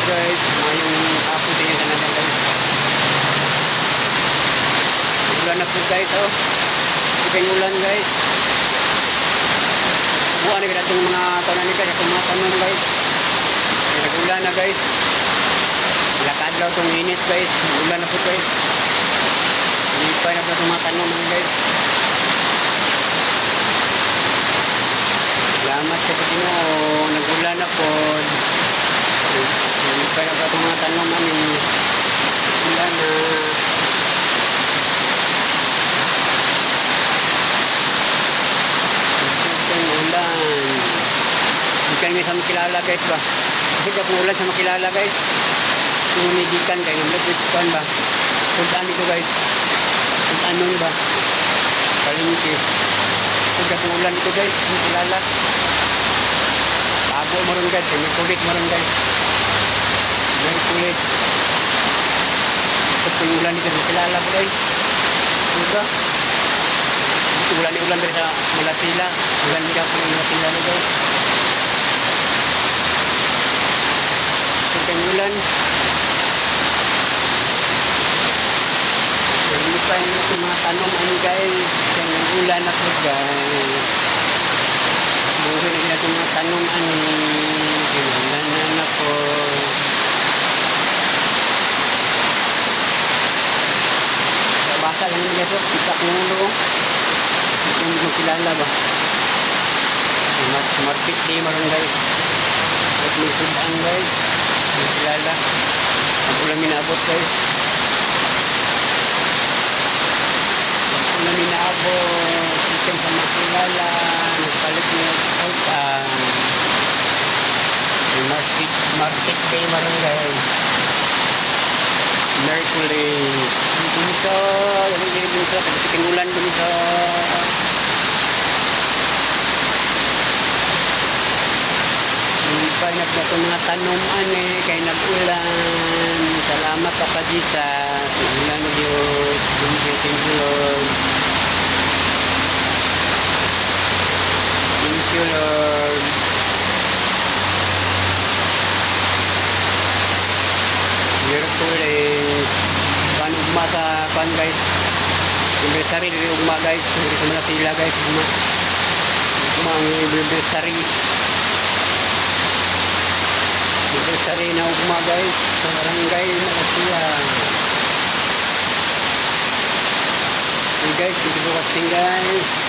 Guys. Maayong hapon sa inyo tanan, guys. Ulan na po, guys, oh. Ito yung ulan, guys. Buwan na kita itong mga tanan ni, guys. Itong mga tanom, guys. Kaya nag-ulan na, guys. Lakad daw itong init, guys. Ulan na po, guys. Lipay na po itong mga tanom, mga guys. Salamat sa Ginoo. Nag-ulan na po. Lipay na po itong mga tanom namin. Ulan na. Ito ulan. Hindi kami sa makilala, guys, ba. Kasi kapag ulan sa makilala, guys. Tumigikan kayo ng kuan ba. Puntaan dito, guys. Puntaan nun ba. Palengke. Kung kapag ulan dito, guys, makilala. Bago mo ron, guys. May kulit mo ron, guys. May kulit. Ito yung ulan dito, makilala po, guys. Diba? Ulan ni ulan diri sa Malasila. Ulan ka po yung Malasila no, guys. Ito yung ulan. Lipay na itong mga tanom ani, guys. Kaya yung ulan na po, guys. Buhay na itong mga tanom ani. Ulan na na po. Basa lang yun, guys. Oh. Kita kong ulo. Oh. Hindi ko kilala ba. Market day maron, guys. At may sudan, guys. Hindi kilala. Ang ulan minaabot, guys. Ang ulan minaabot. Ikan sa makilala. Nagpalit niya sudan. May market day maron, guys. Mercury. Dito, dali dito dito, kasi ulan dito. Lipay na po itong mga tanuman eh, kay nag-ulan. Salamat, Papa Jesus. Ulan na Diyos. Thank you, thank you, Lord. Thank you, Lord. Beautiful eh. Kuan ugma sa kuan, guys. Anniversary diri ugma, guys. Diri sa Malasila, guys, ugma. Ugma ang anniversary. Anniversary na ugma, guys, sa Barangay Malasila. Okay guys, thank you for watching, guys.